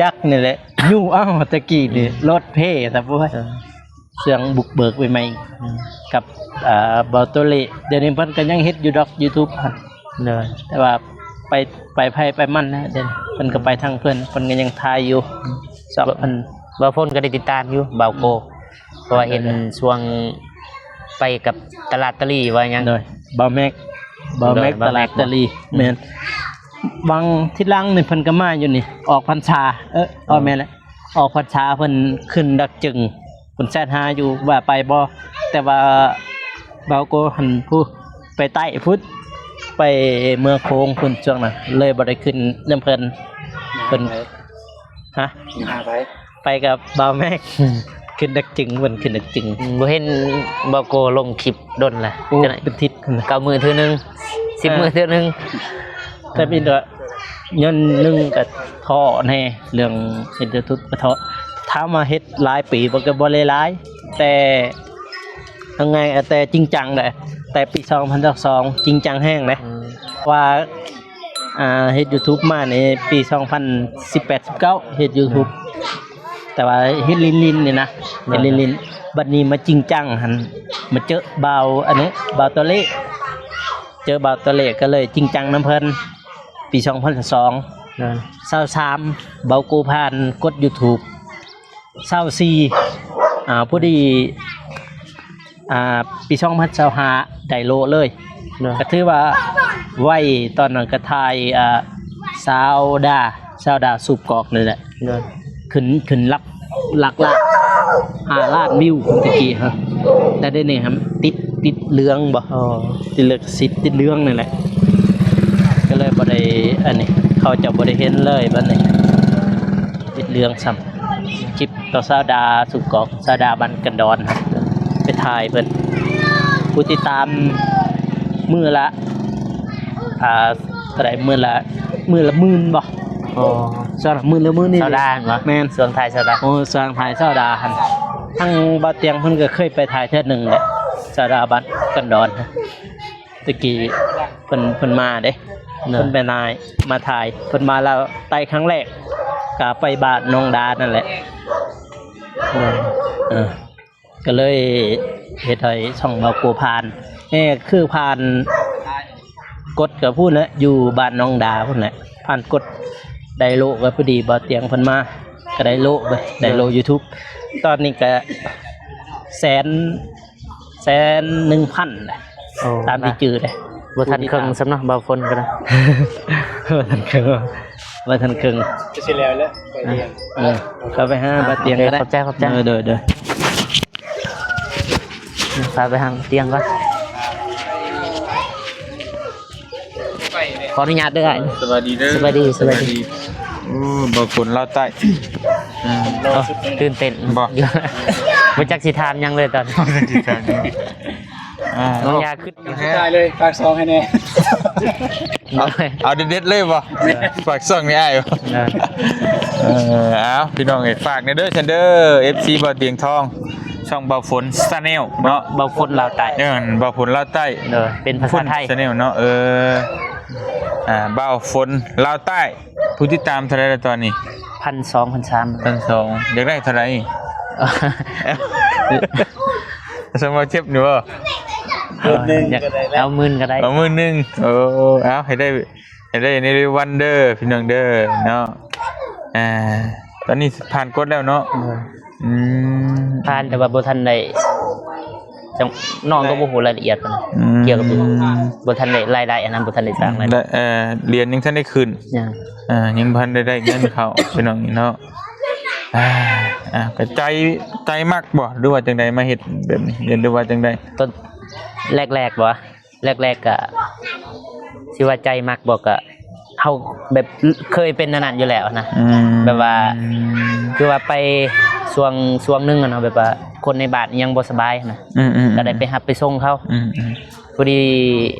ຈັກນີ້ແຫຼະ ຍູ້ເອົາ ແຕ່ກີ້ນີ້ ອືມ ລົດເພ ແຕ່ບໍ່ ໂດຍ ຊ່ວງບຸກເບີກໃໝ່ໆ ອືມ ກັບ ອ່າ ບ່າວໂຕເລ ດຽວນີ້ເພິ່ນກໍຍັງເຮັດຢູ່ດອກ YouTube ຫັ້ນ ໂດຍ ແຕ່ວ່າໄປ ໄປໃຜໄປມັນນະ ດຽວນີ້ເພິ່ນກໍໄປທາງເພິ່ນ ເພິ່ນກໍຍັງຖ່າຍຢູ່ ອືມ ຊ່ອງເພິ່ນ ບ່າວຝົນກໍໄດ້ຕິດຕາມຢູ່ ບ່າວໂກ ອືມ ເພາະວ່າເຫັນ ໂດຍ ຊ່ວງໄປກັບຕະຫຼາດຕະຫຼີວ່າຫຍັງ ໂດຍ ບ່າວແມັກ ບ່າວແມັກ ໂດຍ ຕະຫຼາດຕະຫຼີ ອືມ ແມ່ນ ຫວ່າງທິດຫຼັງນີ້ເພິ່ນກໍມາຢູ່ນີ້ ອອກພັນສາ ເອີ ອໍ ອໍ ແມ່ນແຫຼະ ອອກພັນສາເພິ່ນຂຶ້ນດອກຈຶງ ເພິ່ນແຊັດຫາຢູ່ວ່າໄປບໍ່ ແຕ່ວ່າບ່າວໂກຫັ້ນ ພຸ້ນ ໄປໃຕ້ພຸ້ນ ໄປເມືອງໂຂງພຸ້ນ ຊ່ວງນັ້ນ ເລີຍບໍ່ໄດ້ຂຶ້ນນຳເພິ່ນ ເພິ່ນ ຫາໃຜ ຫາໃຜ ໄປກັບບ່າວແມັກ ອືມ ຂຶ້ນດອກຈຶງ ເພິ່ນຂຶ້ນດອກຈຶງ ອືມ ບໍ່ເຫັນບ່າວໂກລົງຄລິບດົນລະ ໂອ້ ເປັນທິດ ເກົ້າມື້ເທື່ອໜຶ່ງ ສິບ ເອີ ມື້ເທື່ອໜຶ່ງ ແຕ່ເປັນວ່າ ຍ້ອນໜຶ່ງກໍທໍ້ແດ່ ເລື່ອງເຮັດ YouTube ກໍທໍ້ ຖາມວ່າເຮັດຫຼາຍປີບໍ່ ກໍບໍ່ໄດ້ຫຼາຍ ແຕ່ ເອົາງ່າຍ ແຕ່ຈິງຈັງເດ້ ແຕ່ປີສອງພັນຊາວສອງຈິງຈັງແຮງເດ້ ອືມ ວ່າ ອ່າ ເຮັດ YouTube ມານີ້ປີສອງພັນສິບແປດ ສິບເກົ້າ ເຮັດ YouTube ແຕ່ວ່າເຮັດຫຼິ້ນໆ ນີ້ນະ ເຮັດຫຼິ້ນໆ ບັດນີ້ມາຈິງຈັງຫັ້ນ ມາເຈີບ່າວ ອັນນີ້ ບ່າວໂຕເລ ເຈີບ່າວໂຕເລ ກໍເລີຍຈິງຈັງນຳເພິ່ນ ປີສອງພັນຊາວສອງ ຊາວສາມ ບ່າວໂກຜ່ານກົດ YouTube ຊາວສີ່ ອ່າ ພໍດີ ອ່າ ປີສອງພັນຊາວຫ້າ ໄດ້ໂລະເລີຍ ໂດຍ ກໍຖືວ່າໄວ ຕອນນັ້ນກໍຖ່າຍ ອ່າ ສາວດາ ສາວດາສູບກອກນີ້ແຫຼະ ໂດຍ ຂຶ້ນ ຂຶ້ນຫຼັກ ຫຼັກລ້ານ ຫ້າລ້ານວິວ ແຕ່ກີ້ຫັ້ນ ແຕ່ດຽວນີ້ຫັ້ນຕິດ ຕິດເລື່ອງບໍ ອໍ ຕິດລິຂະສິດ ຕິດເລື່ອງນີ້ແຫຼະ ກໍເລີຍບໍ່ໄດ້ ອັນນີ້ ເຂົາເຈົ້າບໍ່ໄດ້ເຫັນເລີຍບັດນີ້ ຕິດເລື່ອງຊ້ຳ ຄລິບຕໍ່ສາວດາສຸກອກ ສາວດາບ້ານກັນດອນ ໄປຖ່າຍເພິ່ນ ຜູ້ຕິດຕາມມື້ລະ ອ່າ ເທົ່າໃດ ມື້ລະ ມື້ລະໝື່ນບໍ? ອໍ ຊ່ວງມື້ລະໝື່ນນີ້ ສາວດາຫັ້ນບໍ? ແມ່ນ ຊ່ວງຖ່າຍສາວດາ ໂອ້ ຊ່ວງຖ່າຍສາວດາຫັ້ນ ທາງບ່າວຕຽງເພິ່ນກໍເຄີຍໄປຖ່າຍເທື່ອໜຶ່ງແຫຼະ ສາວດາບ້ານກັນດອນ ແຕ່ກີ້ເພິ່ນ ເພິ່ນມາເດ້ ເນາະ ເພິ່ນໄປນາຍ ມາຖ່າຍ ເພິ່ນມາລາວໃຕ້ຄັ້ງແລກ ກະໄປບ້ານນ້ອງດານັ້ນແຫຼະ ເນາະ ເອີ ກໍເລີຍເຮັດໃຫ້ຊ່ອງເວົ້າໂກຜ່ານ ແນ່ ຄືຜ່ານກົດກໍພຸ້ນແຫຼະ ຢູ່ບ້ານນ້ອງດາພຸ້ນແຫຼະ ຜ່ານກົດ ໄດ້ໂລະ ກໍພໍດີບ່າວຕຽງເພິ່ນມາ ກໍໄດ້ໂລະເລີຍ ໄດ້ໂລະ ໂດຍ YouTube ຕອນນີ້ກໍແສນ ແສນໜຶ່ງພັນແຫຼະ ໂອ້ ຕາມທີ່ຈື່ເດ້ ບໍ່ທັນເຄິ່ງຊ້ຳເນາະ ບ່າວຝົນກໍໄດ້ ບໍ່ທັນເຄິ່ງ ບໍ່ທັນເຄິ່ງ ຈະຊິແລ້ວແລ້ວ ເອີ ເຂົ້າໄປຫາບ່າວຕຽງກໍໄດ້ ຂອບໃຈ ຂອບໃຈ ເອີ ໂດຍ ໂດຍ ພາໄປຫາຕຽງກ່ອນ ຂໍອະນຸຍາດເດີອ້າຍ ສະບາຍດີເດີ ສະບາຍດີ ສະບາຍດີ ໂອ້ ບ່າວຝົນລາວໃຕ້ ອືມ ໂອ້ ຕື່ນເຕັ້ນ ບໍ່ ບໍ່ຈັກຊິຖາມຫຍັງເລີຍຕອນນີ້ ບໍ່ຈັກຊິຖາມຫຍັງ ອ່າ ເອົາ ຢາກຂຶ້ນ ສຸດທ້າຍເລີຍ ຝາກຊ່ອງໃຫ້ແດ່ ເອົາ ເອົາເດັດໆ ເລີຍບໍ່? ແມ່ນ ຝາກຊ່ອງນີ້ອ້າຍ ເອີ ເອີ ເອົາ ພີ່ນ້ອງເອີຍ ຝາກແດ່ເດີ ຊັ້ນເດີ ເອັຟຊີ ບ່າວຕຽງທອງ ຊ່ອງບ່າວຝົນ Channel ເນາະ ບ່າວຝົນລາວໃຕ້ ເອີ ບ່າວຝົນລາວໃຕ້ ເອີ ເປັນພາສາໄທ Channel ເນາະ ເອີ ອ່າ ບ່າວຝົນລາວໃຕ້ ຜູ້ຕິດຕາມເທົ່າໃດລະຕອນນີ້? ພັນສອງ ພັນສາມ ພັນສອງ ຢາກໄດ້ເທົ່າໃດ? ສຳລັບເຈັບນີ້ບໍ່? ໝື່ນໜຶ່ງກໍໄດ້ແລ້ວ ເອົາໝື່ນກໍໄດ້ ເອົາໝື່ນໜຶ່ງ ໂອ້ ເອົາໃຫ້ໄດ້ ໃຫ້ໄດ້ໃນວັນເດີ ພີ່ນ້ອງເດີເນາະ ອ່າ ຕອນນີ້ຜ່ານກົດແລ້ວເນາະ ເອີ ອືມ ຜ່ານ ແຕ່ວ່າບໍ່ທັນໄດ້ ຈັ່ງ ນ້ອງກໍບໍ່ຮູ້ລາຍລະອຽດປານໃດ ອືມ ກ່ຽວກັບ ບໍ່ທັນໄດ້ລາຍໄດ້ ອັນນັ້ນ ບໍ່ທັນໄດ້ສ້າງລາຍໄດ້ ແລະ ເອີ ຫຼຽນຍັງທັນໄດ້ຂຶ້ນ ຍັງ ອ່າ ຍັງບໍ່ທັນໄດ້ ໄດ້ເງິນເຂົ້າ ພີ່ນ້ອງເນາະ. ອ່າ ອ່າ ກໍໃຈ ໃຈມັກບໍ່ ຫຼືວ່າຈັ່ງໃດ ມາເຮັດແບບນີ້ ຫຼືວ່າຈັ່ງໃດ? ຕອນແລກໆ ບໍ່ ແລກໆ ກະ ຊິວ່າໃຈມັກບໍ່ ກະ ເຮົາແບບເຄີຍເປັນອັນນັ້ນຢູ່ແລ້ວນະ ອືມ ແບບວ່າ ຄືວ່າໄປຊ່ວງ ຊ່ວງໜຶ່ງອະເນາະ ແບບວ່າຄົນໃນບ້ານຍັງບໍ່ສະບາຍນະ ອືມໆໆ ກໍໄດ້ໄປຮັບໄປສົ່ງເຂົາ ອືມໆ ພໍດີ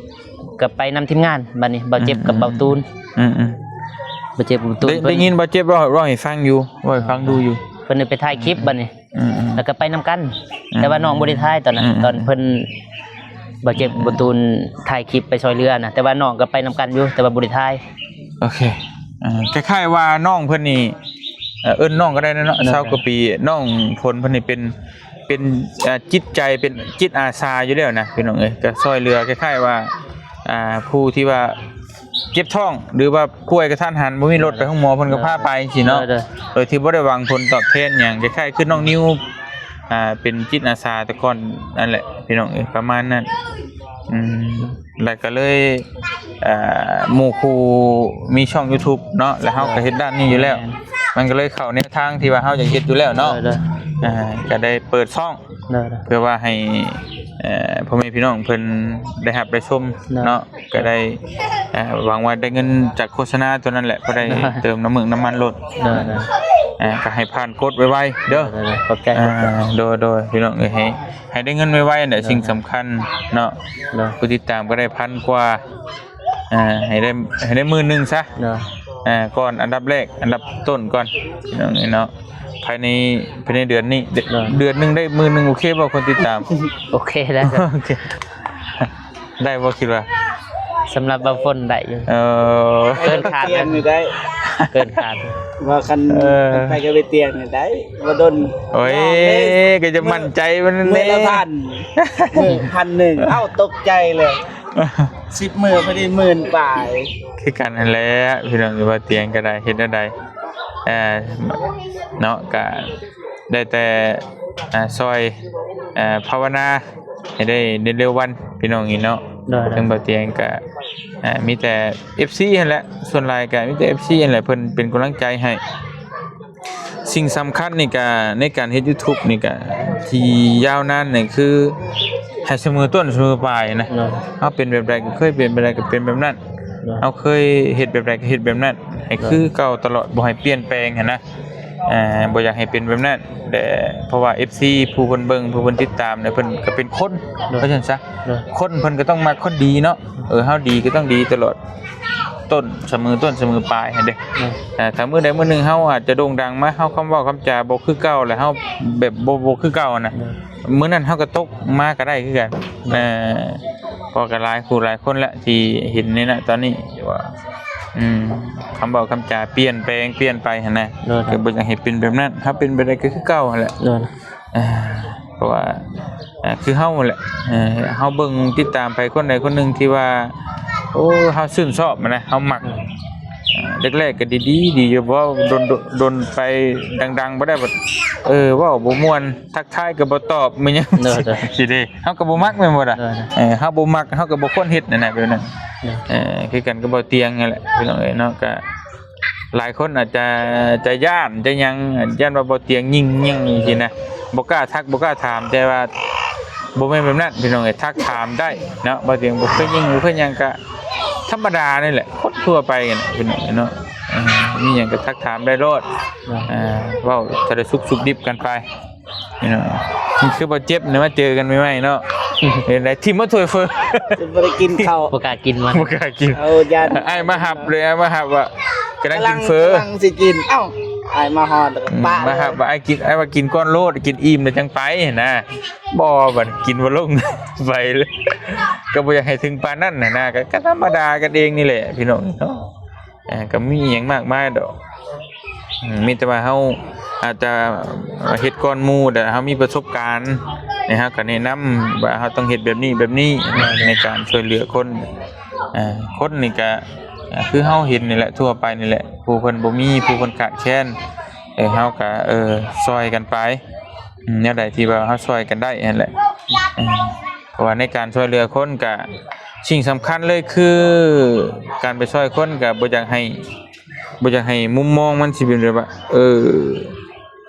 ກໍໄປນຳທີມງານ ບັດນີ້ບ່າວເຈັບກັບ ອືມໆໆ ບ່າວຕູນ ອືມໆ ບ່າວເຈັບກັບບ່າວຕູນ ໄດ້ ເພິ່ນ ໄດ້ຍິນບ່າວເຈັບເວົ້າ ເວົ້າໃຫ້ຟັງຢູ່ ເວົ້າໃຫ້ຟັງດູຢູ່ ເພິ່ນໄດ້ໄປຖ່າຍຄລິບບັດນີ້ ອືມໆ ແລ້ວກໍໄປນຳກັນ ອືມໆ ແຕ່ວ່ານ້ອງບໍ່ໄດ້ຖ່າຍຕອນນັ້ນ ອືມໆ ຕອນເພິ່ນ ບ່າວເຈັບ ອືມໆ ບ່າວຕູນຖ່າຍຄລິບໄປຊ່ອຍເຫຼືອນະ ແຕ່ວ່ານ້ອງກໍໄປນຳກັນຢູ່ ແຕ່ວ່າບໍ່ໄດ້ຖ່າຍ. ໂອເຄ ອ່າ ຄ້າຍໆວ່ານ້ອງເພິ່ນນີ້ ເອີ້ນນ້ອງກໍໄດ້ເນາະ ໂດຍ ຊາວກວ່າປີ ນ້ອງຝົນເພິ່ນນີ້ເປັນ ເປັນ ອ່າ ຈິດໃຈ ເປັນຈິດອາສາຢູ່ແລ້ວນະ ພີ່ນ້ອງເອີຍ ກໍຊ່ອຍເຫຼືອຄ້າຍໆວ່າ ອ່າ ຜູ້ທີ່ວ່າເຈັບທ້ອງ ຫຼືວ່າປ່ວຍກະທັນຫັນ ບໍ່ມີລົດໄປໂຮງໝໍ ເພິ່ນກໍພາໄປຈັ່ງຊີ້ເນາະ ໂດຍໆ ໂດຍທີ່ບໍ່ໄດ້ຫວັງຜົນຕອບແທນຫຍັງ ຄ້າຍໆຄືນ້ອງນິວ ອ່າ ເປັນຈິດອາສາແຕ່ກ່ອນນັ້ນແຫຼະ ພີ່ນ້ອງເອີຍ ປະມານນັ້ນ ອືມ ແລ້ວກໍເລີຍ ເອີ ໝູ່ຄູ່ມີຊ່ອງ YouTube ເນາະ ແລ້ວເຮົາກໍເຮັດດ້ານນີ້ຢູ່ແລ້ວ ແມ່ນ ມັນກໍເລີຍເຂົ້າແນວທາງທີ່ວ່າເຮົາຢາກເຮັດຢູ່ແລ້ວເນາະ ໂດຍໆ ອ່າ ກໍໄດ້ເປີດຊ່ອງ ໂດຍໆ ເພື່ອວ່າໃຫ້ ເອີ ພໍ່ແມ່ພີ່ນ້ອງເພິ່ນໄດ້ຮັບໄດ້ຊົມ ໂດຍ ເນາະ ກໍໄດ້ ເອີ ຫວັງວ່າໄດ້ເງິນຈາກໂຄສະນາຕົວນັ້ນແຫຼະ ພໍໄດ້ ໂດຍ ເຕີມນ້ຳມັນ ນ້ຳມັນລົດ ໂດຍໆ ອ່າ ກໍໃຫ້ຜ່ານກົດໄວໆເດີ ໂດຍໆ ຂອບໃຈ ອ່າ ຂອບໃຈ ໂດຍໆ ພີ່ນ້ອງເອີຍ ໃຫ້ ໃຫ້ໄດ້ເງິນໄວໆແຫຼະ ໂດຍໆ ສິ່ງສຳຄັນເນາະ ໂດຍ ຜູ້ຕິດຕາມກໍໄດ້ພັນກວ່າ ອ່າ ໃຫ້ໄດ້ ໃຫ້ໄດ້ໝື່ນໜຶ່ງຊະ ໂດຍ ອ່າ ກ່ອນ ອັນດັບແລກ ອັນດັບຕົ້ນກ່ອນ ພີ່ນ້ອງເອີຍເນາະ ພາຍໃນ ພາຍໃນເດືອນນີ້ ໂດຍ ເດືອນໜຶ່ງໄດ້ໝື່ນໜຶ່ງ ໂອເຄບໍ່ ຄົນຕິດຕາມ? ໂອເຄແລ້ວ ໂອເຄ ໄດ້ບໍ່ ຄິດວ່າ? ສຳລັບບ່າວຝົນໄດ້ຢູ່ ເອີ ເກີນຄາດ ໄປຕຽງນີ້ໄດ້ ເກີນຄາດ ວ່າຄັນ ເອີ ໄປກັບໄປຕຽງນີ້ໄດ້ ບໍ່ດົນ ໂອ້ຍ ກໍຈະໝັ້ນໃຈມັນ ມື້ລະພັນ ມື້ພັນໜຶ່ງ ເອົ້າ ຕົກໃຈເລີຍ ສິບມື້ພໍດີໝື່ນປາຍ ຄືກັນຫັ້ນແຫຼະ ພີ່ນ້ອງ ວ່າຕຽງກໍໄດ້ ເຮັດແນວໃດ ເອີ ເນາະ ກະໄດ້ແຕ່ ອ່າ ຊ່ອຍ ເອີ ພາວະນາໃຫ້ໄດ້ເລັວໆວັນ ພີ່ນ້ອງເອີຍເນາະ ໂດຍໆ ເຖິງບໍ່ຕຽງກະ ອ່າ ມີແຕ່ເອັຟຊີຫັ້ນແຫຼະ ສ່ວນຫຼາຍກະມີແຕ່ເອັຟຊີຫັ້ນແຫຼະ ເພິ່ນເປັນກຳລັງໃຈໃຫ້. ສິ່ງສຳຄັນນີ້ກະ ໃນການເຮັດ YouTube ນີ້ກະ ທີ່ຍາວນານນີ້ຄືໃຫ້ສະເໝີຕົ້ນສະເໝີປາຍນະ ໂດຍ ເຮົາເປັນແບບໃດກໍເຄີຍເປັນ ແບບໃດກໍເປັນແບບນັ້ນ ໂດຍ ເຮົາເຄີຍເຮັດແບບໃດກໍເຮັດແບບນັ້ນ ໃຫ້ ໂດຍ ຄືເກົ່າຕະຫຼອດ ບໍ່ໃຫ້ປ່ຽນແປງຫັ້ນນະ ອ່າ ບໍ່ຢາກໃຫ້ເປັນແບບນັ້ນ ແຕ່ເພາະວ່າເອັຟຊີຜູ້ເພິ່ນເບິ່ງ ຜູ້ເພິ່ນຕິດຕາມນີ້ ເພິ່ນກໍເປັນຄົນ ໂດຍ ວ່າຊັ້ນຊະ ໂດຍ ຄົນເພິ່ນກໍຕ້ອງມັກຄົນດີເນາະ ເອີ ເຮົາດີກໍຕ້ອງດີຕະຫຼອດ ຕົ້ນສະເໝີຕົ້ນສະເໝີປາຍຫັ້ນເດ້ ໂດຍ ເອີ ຖ້າມື້ໃດມື້ໜຶ່ງເຮົາອາດຈະໂດ່ງດັງມາ ເຮົາຄຳເວົ້າຄຳຈາບໍ່ຄືເກົ່າ ແລ້ວເຮົາແບບບໍ່ ບໍ່ຄືເກົ່ານະ ໂດຍ ມື້ນັ້ນເຮົາກໍຕົກມາກໍໄດ້ຄືກັນ ໂດຍ ເອີ ເພາະກໍຫຼາຍຄູ່ຫຼາຍຄົນແຫຼະທີ່ເຫັນໃນນະຕອນນີ້ວ່າ ອືມ ຄຳເວົ້າຄຳຈາປ່ຽນແປງປ່ຽນໄປຫັ້ນນະ ໂດຍ ກໍບໍ່ຢາກໃຫ້ເປັນແບບນັ້ນ ເຮົາເປັນແບບໃດກໍຄືເກົ່າຫັ້ນແຫຼະ ໂດຍ ອ່າ ເພາະວ່າ ອ່າ ຄືເຮົາແຫຼະ ເອີ ເຮົາເບິ່ງຕິດຕາມໃຜຄົນໃດຄົນໜຶ່ງທີ່ວ່າ ໂອ້ ເຮົາຊື່ນຊອບນະ ເຮົາມັກ ອ່າ ແລກໆກໍດີໆ ດີຢູ່ ເວົ້າດົນໆ ດົນໄປດັງໆບໍ່ໄດ້ ເອີ ເວົ້າບໍ່ມ່ວນ ທັກທາຍກໍບໍ່ຕອບ ແມ່ນຫຍັງ ໂດຍໆ ຊີ້ເດ້ ເຮົາກໍບໍ່ມັກແມ່ນບໍ່ລະ ໂດຍໆ ເອີ ເຮົາບໍ່ມັກ ເຮົາກໍບໍ່ຄວນເຮັດນັ້ນນະ ແບບນັ້ນ ໂດຍ ເອີ ຄືກັນກັບບໍ່ຕຽງນັ້ນແຫຼະ ພີ່ນ້ອງເອີຍເນາະ ກໍ ຫຼາຍຄົນອາດຈະ ຈະຢ້ານຈະຫຍັງ ຢ້ານວ່າບໍ່ຕຽງຍິງຫຍັງຊີ້ນະ ບໍ່ກ້າທັກບໍ່ກ້າຖາມ ແຕ່ວ່າບໍ່ແມ່ນແບບນັ້ນພີ່ນ້ອງເອີຍ ທັກຖາມໄດ້ເນາະ ບໍ່ຕຽງບໍ່ເຄີຍຍິງບໍ່ເຄີຍຫຍັງ ກະທຳມະດານີ້ແຫຼະ ຄົນທົ່ວໄປຫັ້ນແຫຼະພີ່ນ້ອງເອີຍເນາະ ເອີ ມີຫຍັງກະທັກຖາມໄດ້ໂລດ ໂດຍ ເອີ ເວົ້າສາລະສຸກສຸກດິບກັນໄປ ພີ່ນ້ອງ ຄືບໍ່ເຈັບນີ້ມາເຈີກັນໃໝ່ໆເນາະ ເປັນໃດ ຖິ້ມມາຖ້ວຍເຝີ ຈົນບໍ່ໄດ້ກິນເຂົ້າ ບໍ່ກ້າກິນມັນ ບໍ່ກ້າກິນ ເອົາຢ້ານ ອ້າຍມາຮັບເລີຍ ອ້າຍມາຮັບວ່າກຳລັງກິນເຝີ ກຳລັງ ກຳລັງຊິກິນ ເອົ້າ ອ້າຍມາຮອດແລ້ວກໍ ອືມ ປະ ມາຮັບວ່າ ອ້າຍກິນ ອ້າຍວ່າກິນກ່ອນໂລດ ກິນອີ່ມແລ້ວຈັ່ງໄປຫັ້ນນະ ບໍ່ ບັດກິນບໍ່ລົງ ໄປເລີຍ ກໍບໍ່ຢາກໃຫ້ເຖິງປານນັ້ນຫັ້ນນະ ກໍ ກໍທຳມະດາກັນເອງນີ້ແຫຼະ ພີ່ນ້ອງເນາະ. ອ່າ ກໍມີຫຍັງມາກມາຍດອກ ອືມ ມີແຕ່ວ່າເຮົາອາດຈະເຮັດກ່ອນໝູ່ ແຕ່ເຮົາມີປະສົບການ ໃຫ້ເຮົາກໍແນະນຳວ່າເຮົາຕ້ອງເຮັດແບບນີ້ແບບນີ້ ໃນການຊ່ວຍເຫຼືອຄົນ ອ່າ ຄົນນີ້ກໍ ອ່າ ຄືເຮົາເຫັນນີ້ແຫຼະ ທົ່ວໄປນີ້ແຫຼະ ຜູ້ເພິ່ນບໍ່ມີ ຜູ້ເພິ່ນຂາດແຄນ ເອີ ເຮົາກະ ເອີ ຊ່ອຍກັນໄປ ອືມ ແນວໃດທີ່ວ່າເຮົາຊ່ອຍກັນໄດ້ຫັ້ນແຫຼະ ເອີ ເພາະວ່າໃນການຊ່ວຍເຫຼືອຄົນກະ ສິ່ງສຳຄັນເລີຍຄື ການໄປຊ່ອຍຄົນກະບໍ່ຢາກໃຫ້ ບໍ່ຢາກໃຫ້ມຸມມອງມັນຊິເປັນແບບວ່າ ເອີ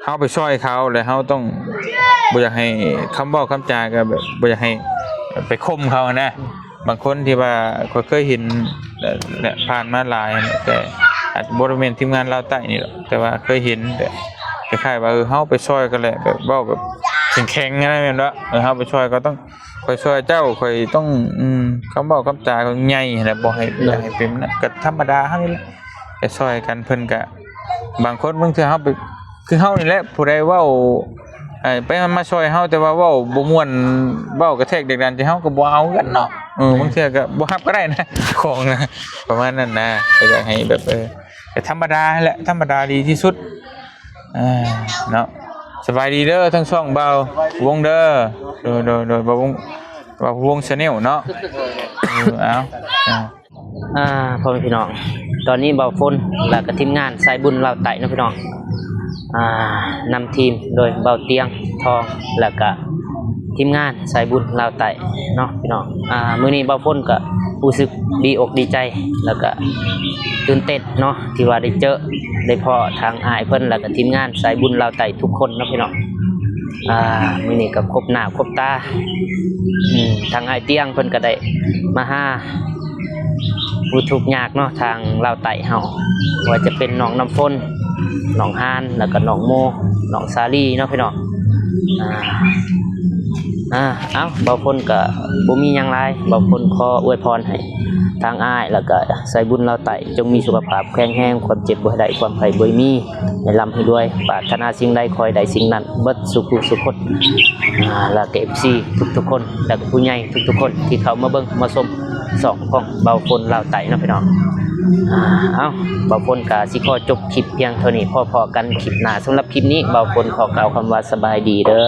ເຮົາໄປຊ່ອຍເຂົາ ແລະເຮົາຕ້ອງ ບໍ່ຢາກໃຫ້ຄຳເວົ້າຄຳຈາກະແບບ ບໍ່ຢາກໃຫ້ໄປຂົ່ມເຂົາຫັ້ນນະ. ບາງຄົນທີ່ວ່າຂ້ອຍເຄີຍເຫັນ ແລະ ແລະ ຜ່ານມາຫຼາຍ ແຕ່ອາດບໍ່ແມ່ນທີມງານລາວໃຕ້ນີ້ດອກ ແຕ່ວ່າເຄີຍເຫັນແບບຄ້າຍໆວ່າ ເອີ ເຮົາໄປຊ່ອຍເຂົາແຫຼະ ແບບເວົ້າແບບແຂງໆຫັ້ນນະ ແມ່ນບໍ່? ເອີ ເຮົາໄປຊ່ອຍເຂົາຕ້ອງ ຂ້ອຍຊ່ອຍເຈົ້າ ຂ້ອຍຕ້ອງ ອືມ ຄຳເວົ້າຄຳຈາຕ້ອງໃຫຍ່ຫັ້ນແຫຼະ ບໍ່ໃຫ້ ບໍ່ໃຫ້ເປັນນະ ກະທຳມະດາເຮົານີ້ແຫຼະ ໄປຊ່ອຍກັນ ເພິ່ນກະ ບາງຄົນບາງເທື່ອເຮົາໄປ ຄືເຮົານີ້ແຫຼະ ຜູ້ໃດເວົ້າ ເອີ ໄປມາຊ່ອຍເຮົາ ແຕ່ວ່າເວົ້າບໍ່ມ່ວນ ເວົ້າກະແທກດັກດັນໃຈ ເຮົາກະບໍ່ເອົາຄືກັນເນາະ ເອີ ບາງເທື່ອກະບໍ່ຮັບກະໄດ້ນະ ຂອງນະ ປະມານນັ້ນນະ ກະຢາກໃຫ້ແບບ ເອີ ກະທຳມະດາຫັ້ນແຫຼະ ທຳມະດາດີທີ່ສຸດ ອ່າ ເນາະ. ສະບາຍດີເດີ ທັງຊ່ອງບ່າວວົງເດີ ໂດຍ ໂດຍ ໂດຍ ບ່າວວົງ ບ່າວວົງ Channel ເນາະ ເອີ ເອົາ ເອົາ ອ່າ ພໍ່ແມ່ພີ່ນ້ອງ ຕອນນີ້ບ່າວຝົນ ແລະກະທີມງານສາຍບຸນລາວໃຕ້ເນາະພີ່ນ້ອງ ອ່າ ນຳທີມໂດຍບ່າວຕຽງທອງ ແລະກະທີມງານສາຍບຸນລາວໃຕ້ເນາະພີ່ນ້ອງ ອ່າ ມື້ນີ້ບ່າວຝົນກະຮູ້ສຶກດີອົກດີໃຈ ແລະກະຕື່ນເຕັ້ນເນາະ ທີ່ວ່າໄດ້ເຈີ ໄດ້ພໍ້ທາງອ້າຍເພິ່ນ ແລະກະທີມງານສາຍບຸນລາວໃຕ້ທຸກຄົນເນາະພີ່ນ້ອງ ອ່າ ມື້ນີ້ກະພົບໜ້າພົບຕາ ອືມ ທາງອ້າຍຕຽງເພິ່ນກະໄດ້ມາຫາຜູ້ທຸກຍາກເນາະ ທາງລາວໃຕ້ເຮົາ ບໍ່ວ່າຈະເປັນນ້ອງນ້ຳຝົນ ນ້ອງຮານ ແລະກະນ້ອງໂມ ນ້ອງສາລີເນາະພີ່ນ້ອງ ອ່າ ອ່າ ເອົາ ບ່າວຝົນກະບໍ່ມີຫຍັງຫຼາຍ ບ່າວຝົນຂໍອວຍພອນໃຫ້ທາງອ້າຍ ແລະກະສາຍບຸນລາວໃຕ້ ຈົ່ງມີສຸຂະພາບແຂງແຮງ ຄວາມເຈັບບໍ່ໃຫ້ໄດ້ ຄວາມໄຂ້ບໍ່ໃຫ້ມີ ໃຫ້ລ່ຳໃຫ້ລວຍ ປາດຖະໜາສິ່ງໃດຂໍໃຫ້ໄດ້ສິ່ງນັ້ນ ເບິດສູ່ຜູ້ສູ່ຄົນ ອ່າ ແລະກະເອັຟຊີທຸກໆຄົນ ແລະກະຜູ້ໃຫຍ່ທຸກໆຄົນທີ່ເຂົ້າມາເບິ່ງມາຊົມຊ່ອງຂອງບ່າວຝົນລາວໃຕ້ເນາະພີ່ນ້ອງ ອ່າ ເອົາ ບ່າວຝົນກະຊິຂໍຈົບຄລິບພຽງເທົ່ານີ້ ພໍ້ໆກັນຄລິບໜ້າ ສຳລັບຄລິບນີ້ບ່າວຝົນຂໍກ່າວຄຳວ່າສະບາຍດີເດີ.